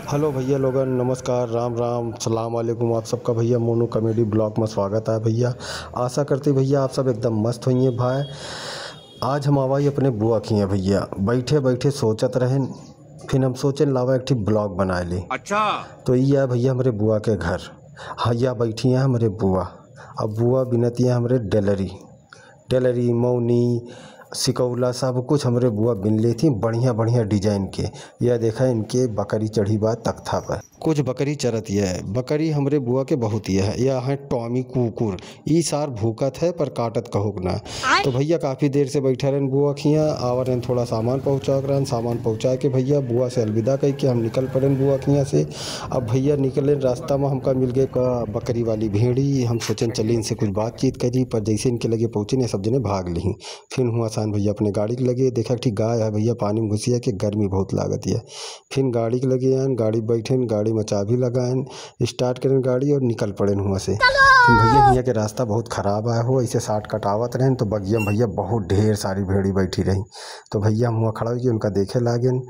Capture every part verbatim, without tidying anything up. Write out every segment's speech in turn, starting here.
हेलो भइया लोगन, नमस्कार, राम राम, सलाम वालेकुम। आप सबका भइया मोनू कॉमेडी ब्लॉग में स्वागत है भइया। आशा करती भइया आप सब एकदम मस्त होइए भाई। आज हम आवाई अपने बुआ किहाँ भइया, बैठे बैठे सोचत रहेन, फिर हम सोचेन लावा एक ठी ब्लॉग बनाए ली। अच्छा। तो ई है भइया हमरे बुआ के घर। हाँ, या बैठी हैं हमरे बुआ। अब बुआ बिनती है हमरे डेलरी, डेलरी, मौनी, सिकौला, सब कुछ हमरे बुआ बिन लेती, बढ़िया बढ़िया डिजाइन के। या देखा इनके बकरी चढ़ी बा तख्ता पर, कुछ बकरी चरत है। बकरी हमरे बुआ के बहुत ये है, या है टॉमी कुकुर। ई सार भूकत है पर काटत कहोक ना। तो भइया काफी देर से बैठा रहन बुआ किहाँ, आवा रहन थोड़ा सामान पहुँचा रहन। सामान पहुँचा के भइया बुआ से अलविदा कह के हम निकल पड़ेन बुआ किहाँ से। अब भइया निकलेन, रास्ता में हमका मिल गए का बकरी वाली भेड़ी। हम सोचेन चली इनसे कुछ बातचीत करी, पर जैसे इनके लगे पहुँचेन ये सब जने भाग ली। फिर हुआँ से आन भइया अपने गाड़ी के लगे, देखा एक ठी गाय है भइया पानी में घुसिया के, गर्मी बहुत लागत है। फिर गाड़ी के लगे आन, गाड़ी बैठेन, गाड़ी में चाबी लगाएन, स्टार्ट करेन गाड़ी और निकल पड़ेन हुआँ से। फिर भइया हियाँ के रास्ता बहुत खराब आए हो, ऐसे शॉर्टकट आवत रहेन तो बगिया में भइया बहुत ढेर सारी भेड़ी बैठी रही। तो भइया हम हुआँ खड़ा होके उनका देखे लागेन।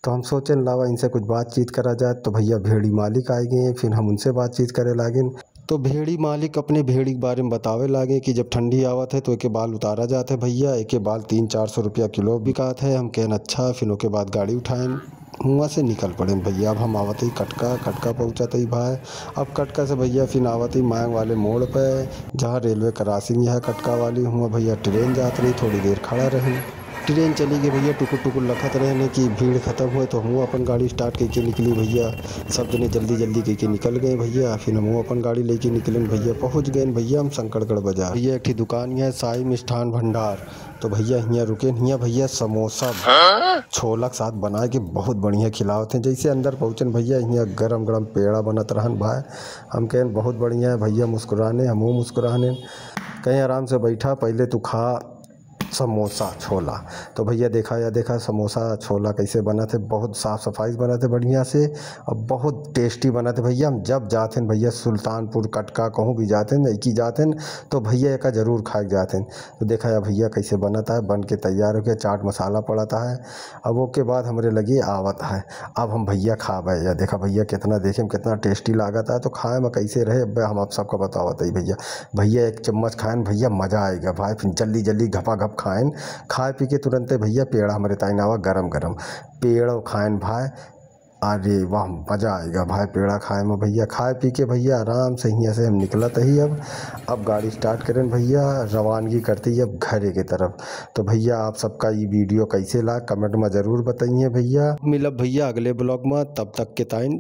तो हम सोचेन लावा इनसे कुछ बातचीत करा जाए। तो भइया भेड़ी मालिक आए गए, फिर हम उनसे बातचीत करे लागेन। तो भेड़ी मालिक अपने भेड़ी के बारे में बतावे लागे कि जब ठंडी आवत है तो एके बाल उतारा जात है भइया, एके बाल तीन चार सौ रुपया किलो बिकात है। हम कहेन अच्छा, फिर ओके बाद गाड़ी उठाएन, हुआँ से निकल पड़ेन भइया। अब हम आवत ही कटका, कटका पहुँचत ही भाई। अब कटका से भइया फिर आवत ही मांग वाले मोड़ पे, जहाँ रेलवे क्रॉसिंग है कटका वाली, हुआँ भइया ट्रेन जात रही, थोड़ी देर खड़ा रही। ट्रेन चली गई भइया, टुकुर टुकुर लखत रहेन कि भीड़ खत्म होए, तो हमहूँ अपन गाड़ी स्टार्ट करके निकली भइया। सब जने जल्दी जल्दी करके निकल गए भइया। फिर हमहूँ अपन गाड़ी लेके निकलेन भइया, पहुँच गएन भइया हम शंकरगढ़ बाजार। भइया एक ठी दुकान है साई मिष्ठान भंडार, तो भइया हियाँ रुकेन। हियाँ भइया समोसा छोला के साथ बनाए के बहुत बढ़िया खिलावत हैं। जैसे अंदर पहुँचेन भइया हियाँ गरम गरम पेड़ा बनत रहन भाई। हम कहेन बहुत बढ़िया है भइया, मुस्कुराने, हमहूँ मुस्कुराने। कहें आराम से बैठा, पहले तू खा समोसा छोला। तो भइया देखा या देखा समोसा छोला कैसे बनत है, बहुत साफ सफाई से बनत है बढ़िया से, और बहुत टेस्टी बनत है भइया। हम जब जात हैं भइया सुल्तानपुर कटका कहूँ भी जात हैं, नइकी जात हैं, तो भइया एका जरूर खाए के जात हैं। तो देखा या भइया कैसे बनत है, बन के तैयार होके चाट मसाला पड़त है। अब ओके बाद हमरे लगे आवत है, अब हम भइया खाबे। या देखा भइया कितना देखे में कितना टेस्टी लागत है, तो खाए में कैसे रहे अब हम आप सबका बतावत है भइया। भइया एक चम्मच खाएन भइया, मजा आएगा भाई। फिर जल्दी जल्दी घपा घप खाएन, खाए पी के तुरंते भइया पेड़ा हमरे ताइन आवा गरम गरम पेड़ा खाएन भाई। अरे वाह, मजा आएगा भाई पेड़ा खाए में भइया। खाए पी के भइया आराम से हियाँ से हम निकलत ही अब। अब गाड़ी स्टार्ट करेन भइया, रवानगी करते ही अब घरे के तरफ। तो भइया आप सबका ई वीडियो कैसे लाग कमेंट में जरूर बताइए भइया। मिलब भइया अगले ब्लॉग में, तब तक के ताइन